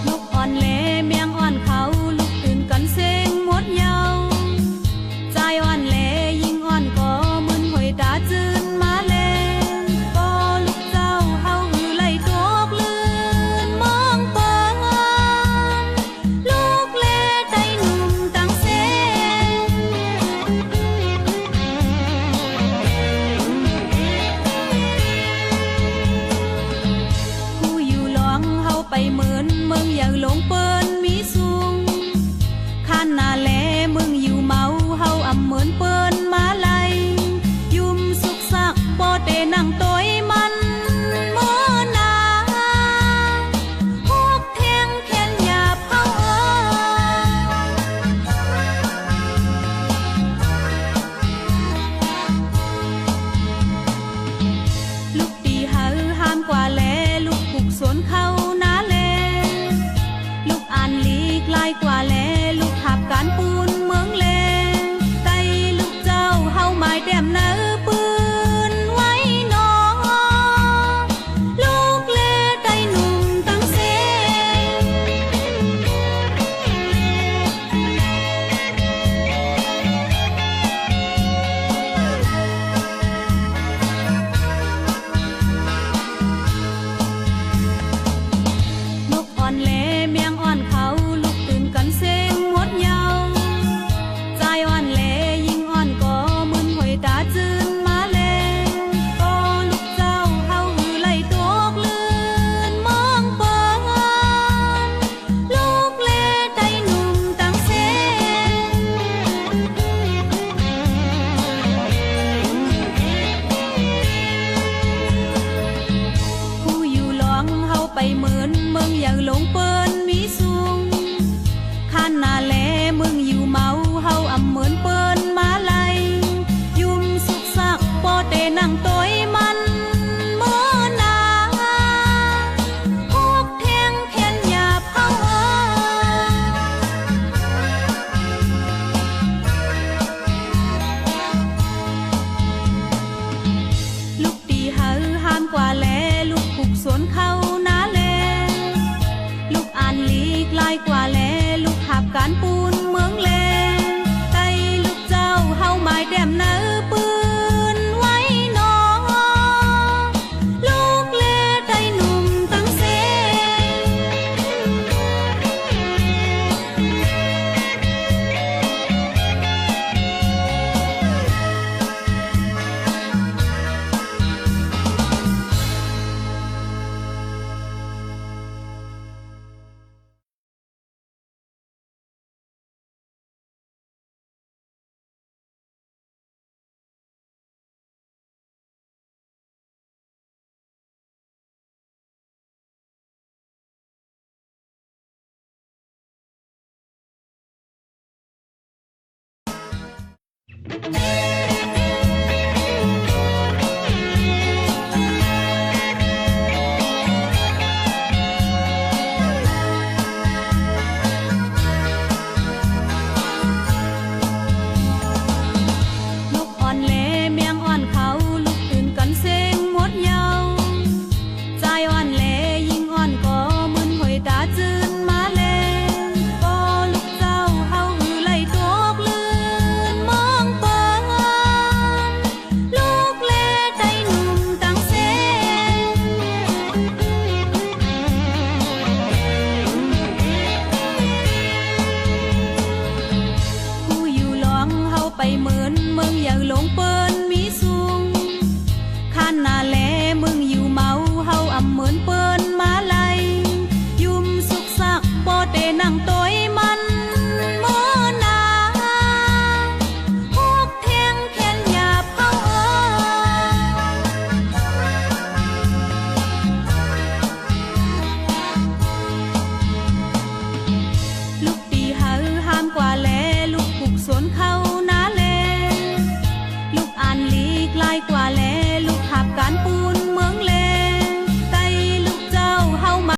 ນົກອ່ອນແລແມງອ່ອນເຂົາ ລຸກຕື່ນກັນເສັງໝົດເຍົາ. ຊາຍອ່ອນແລຍິງອ່ອນກໍ ມື່ນຫອຍຕາຈືນມາແລ. ກໍລູກເຈົ້າເຮົາອື້ໄຫຼຕົກລື່ນມອງເປີນ ລູກແລໄຕໜຸ່ມຕັງເສງ. ຜູ້ຢູ່ລອງເຮົາໄປເມີນ ເມືອງໃຫຍ່ຫຼົງເປີນມີສູງ. ຂານນາແລເມືອງຢູ່ເມົາ ເຮົາອຳເມີນເປີນມາໄລ. ຢຸ່ມສຸກສັກບໍ່ເຕນັ່ງໂຕຍມັນເມີນນາ ຫົກແທງແຂນຫຍາບເຮົາເອີຍ. ລູກຕີໄຫຫ້ຫ້າມກວ່າແລ ລູກຜູກສວນເຂົ້ານາແລ. ລູກອ່ານຫຼີກຫຼາຍກວ່າແລ ລູກຮັບການປູນເມືອງແລ. ໄຕລູກເຈົ້າເຮົາໝາຍແຕ້ມໃນປືນໄວ້ໜໍ ລູກແລໄຕໜຸ່ມຕັງເສງ. ນົກອ່ອນແລແມງອ່ອນເຂົາ ລຸກຕື່ນກັນເສັງໝົດເຍົາ. ຊາຍອ່ອນແລຍິງອ່ອນກໍ ມື່ນຫອຍຕາຈືນມາແລ. ກໍລູກເຈົ້າເຮົາອື້ໄຫຼຕົກລື່ນມອງເປີນ ລູກແລໄຕໜຸ່ມຕັງເສງ. ຜູ້ຢູ່ລອງເຮົາໄປເມີນ ເມືອງໃຫຍ່ຫຼົງເປີນມີສູງ. ຂານນາແລເມືອງຢູ່ເມົາ ເຮົາອຳເມີນເປີນມາໄລ. ຢຸ່ມສຸກສັກບໍ່ເຕນັ່ງໂຕຍມັນເມີນນາ ຫົກແທງແຂນຫຍາບເຮົາເອີຍ. ລູກຕີໄຫຫ້ຫ້າມກວ່າແລ ລູກຜູກສວນເຂົ້ານາແລ. ລູກອ່ານຫຼີກຫຼາຍກວ່າແລ ລູກຮັບການປູນເມືອງແລ. ໄຕລູກເຈົ້າເຮົາໝາຍແຕ້ມໃນປືນໄວ້ໜໍ ລູກແລໄຕໜຸ່ມຕັງເສງ.